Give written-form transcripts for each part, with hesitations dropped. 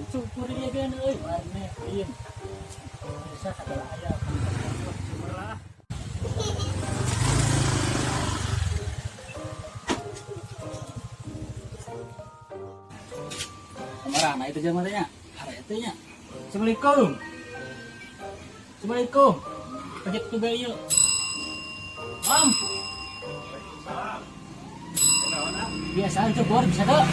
Cukur ieu geun euy, warnet ieu. Bisa sagala aya sumber lah. Kemana itu jamannya? Hari itu nya. Assalamualaikum. Assalamualaikum. Pajak juga yuk. Om. Biasa cukur bisa tuh.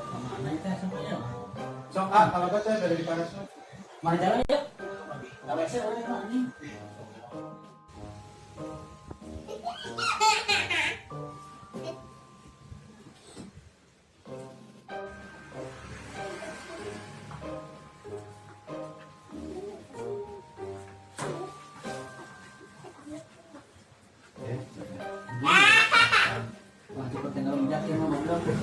Kemana itu semuanya? Sok ah, kalau baca dari di panas. Mana jalan ya? KWC orang mah anjing. Eh, Wah, cepet tinggal minyak ya mah goblok.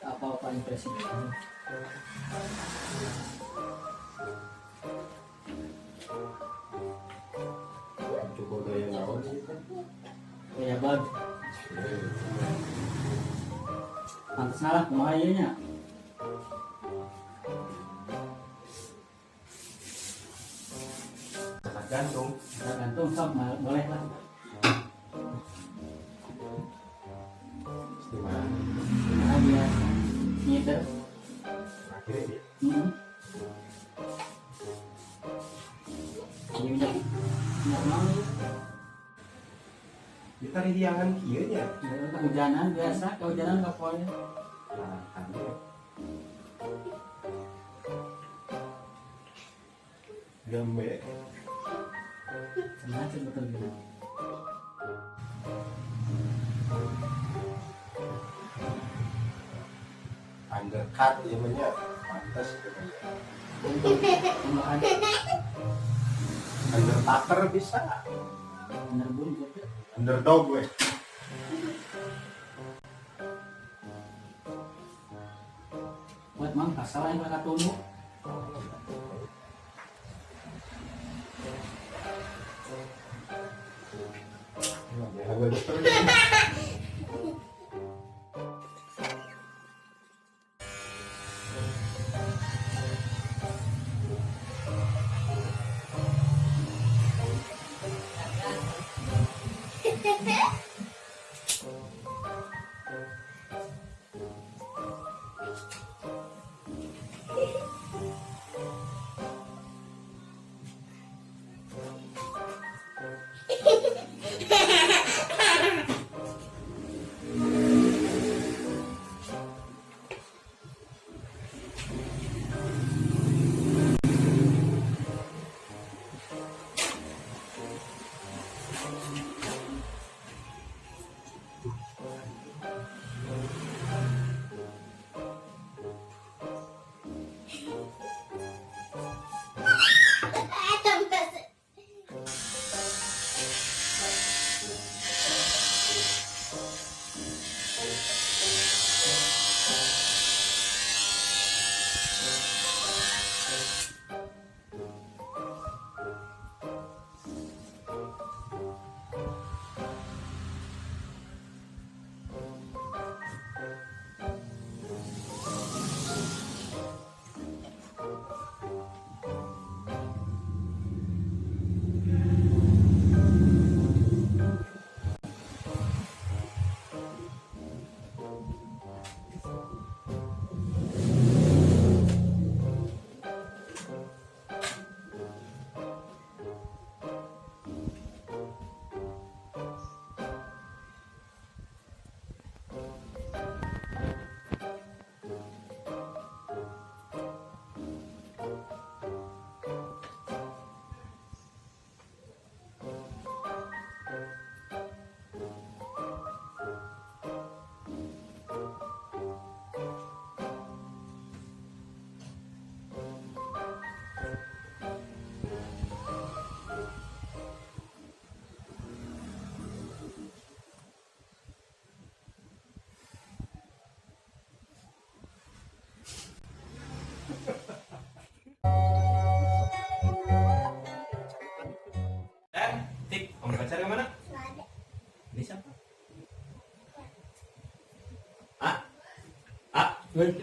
Apa-apa impresi. Cukup gaya naon sih teh. Kayak bag. Pantes lah kumaha ieu nya. Sangat gantung. Tergantung sok boleh lah. Di mana? Nah, biasa. Ngider. Akhirnya dia. Iya minyak minyak naon ieu? Kita riangan kieu nya. Ya, kehujanan biasa, kehujanan kapoe. Nah, kan ya. Gambe. Nah, betul gitu. Undercut ya mah nya. Pantes gitu ya. Tambahan Undertaker bisa. Underbun gitu. Underdog weh. Buat mang kasar yang mereka tunggu. Ya, gue terus.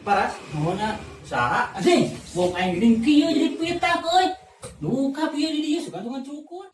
Paras. Mohona. Saha? Anjing, buuk aing geuning kieu jadi pitak euy. Duka pieu di dieu suka tukang cukur.